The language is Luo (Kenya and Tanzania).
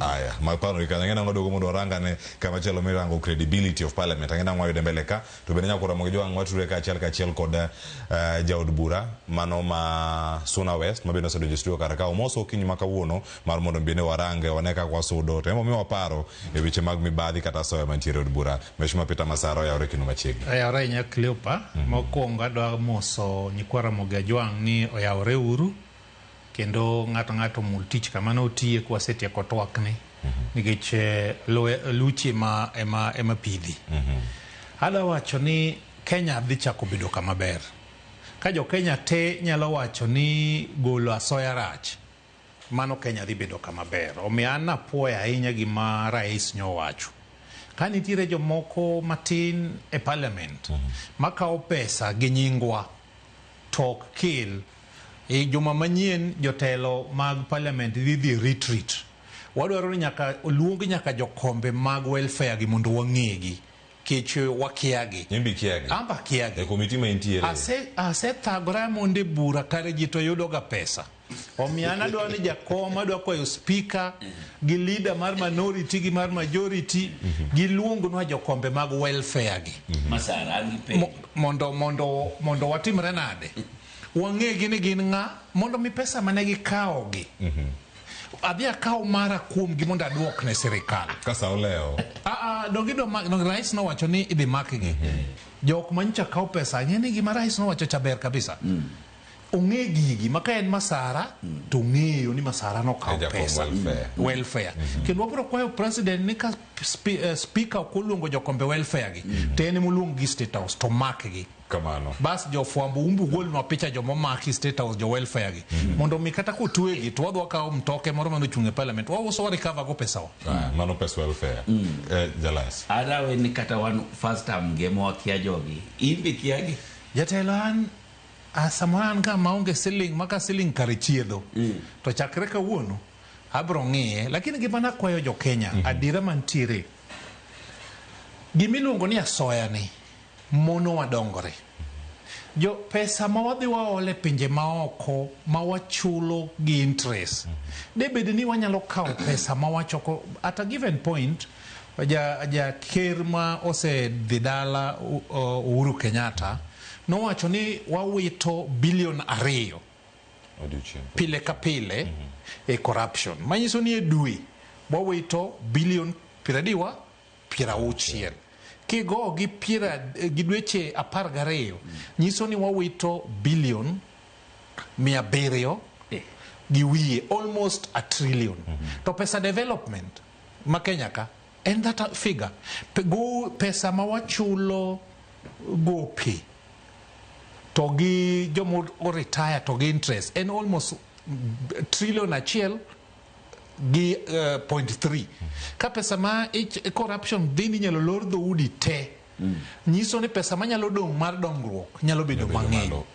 Aya, maparo gi kanyo ng'ena waduogo mondo warangane kama chielo mirango credibility of parliament. Ang'e nang'o wayude mbele ka to bende nyaka romo gi jowang' watudre kaachiel kachiel kod jaod bura mano ma Suna West ma bende osedonjo e studio kar ka. Omoso okinyi ma kawuono mar mondo bende warange wane kaka wasudo to emomiyo waparo e weche mag mibadhi kata asoya mantiere e od bura. Mheshimiwa Peter Masara oyawore kendo machiegni. Oyawore ahinya, Cleopa. Mokwongo adwa moso nyikwa Ramogi Ajwang' ni oyawore uru kendo ng'ato ng'ato omul tich kama ne otiye kwasetieko twakni nikech luchi ema pidhi. Adwa wacho ni Kenya dhi chako bedo kama ber. Ka jo Kenya te nyalo wacho ni golo asoya rach, mano Kenya dhi bedo kama ber. Omiyo an napuoyo ahinya gima rais nyowacho. Ka nitiere jomoko matin e parliament makawo pesa gi nyingwa to ok kel e juma manyien, jotelo mag parliament dhi dhi retreat. Wadwaro ni nyaka oluong nyaka jokombe mag welfare gi mondo wang'egi kech wakiagi. Imbi kiagi. Amba kiagi. E komiti ma intiere. Asethagora mondo e bura kare ji to yudo ga pesa. Omiyo an adwa ni jakom, adwa kwayo speaker gi leader mar minority gi mar majority giluongnwa jokombe mag welfare gi. Masara, an gi penjo. Mondo watimre nade? Wang'egi ni gin ng'a mondo mi pesa mane gikawo gi. Adhi akaw mara kuomgi mondo aduok ne sirikal. Ka sa olewo. Ah, ah, donge rais nowacho ni idhi makgi. Jok manyocha kawo pesa, ang'e ni gima rais nowacho cha ber kabisa. Ong'e gigi ma ka en Masara to ong'eyo ni Masara nokawo E jakom pesa. Welfare. Welfare. Kendo wabiro kwayo president ni ka speaker ok oluongo jokombe welfare gi, to en emoluong gi State House to makgi. Kamano. Bas jofwambo umbu golnwa picha jomomaki State House, jo welfare gi. Mondo mi kata kotwegi to wadhi wakawo mtoke moro manochung' e parliament wauso wa recover go pesa wa. Aya, mano pes welfare. Jalas. Adawe ni kata wan first term gi ema wakia jogi. In be kiagi. Jatelo, an samoro an ka maonge siling maka siling kare chiedho to chakre kawuono abro ng'iye, lakini gima nakwayo jo Kenya, adiera mantiere gimiluongo ni asoya ni mono wadongore jo pesa ma wadhi waole pinje maoko ma wachulo gi interest de bed ni wanyalo kawo pesa ma wachoko at a given point. Ja ker ma osedhi dala, Uhuru Kenyatta, nowacho ni wawito bilion 2 Odiochieng'. Pile ka pile e corruption, manyiso ni e dwe wawito bilion 80 60 kigo gi piera gi dweche 12 nyiso ni wawito bilion 700 gi wiye, almost a trillion. To pesa development ma Kenya ka en that figure. Go pesa ma wachulo gope to gi joma oretire to gi interest en almost trillion 1 gi point 3. Ka pesa ma corruption dhi ni inyalo lor dhoudi te, nyiso ni pesa manyalo dong' mar dongruok nyalo bedo Bedo mang'eny. Malo.